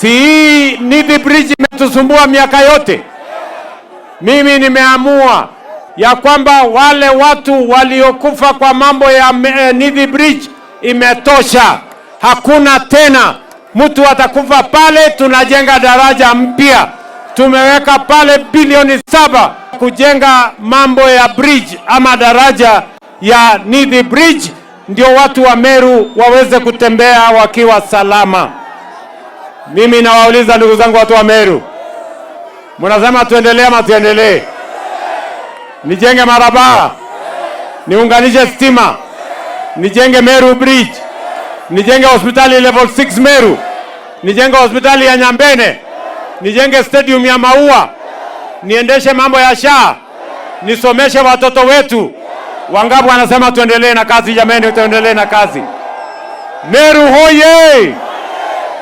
Si hii Nithi Bridge imetusumbua miaka yote? Mimi nimeamua ya kwamba wale watu waliokufa kwa mambo ya Nithi Bridge imetosha. Hakuna tena mtu atakufa pale. Tunajenga daraja mpya, tumeweka pale bilioni 7 kujenga mambo ya bridge ama daraja ya Nithi Bridge, ndio watu wa Meru waweze kutembea wakiwa salama. Mimi nawauliza ndugu zangu, watu wa Meru, mnasema tuendelee ama tuendelee? Nijenge barabara, niunganishe stima, nijenge Meru Bridge, nijenge hospitali level 6 Meru, nijenge hospitali ya Nyambene, nijenge stadium ya Maua, niendeshe mambo ya SHA, nisomeshe watoto wetu. Wangapi wanasema tuendelee na kazi? Jameni, tuendelee na kazi. Meru hoye!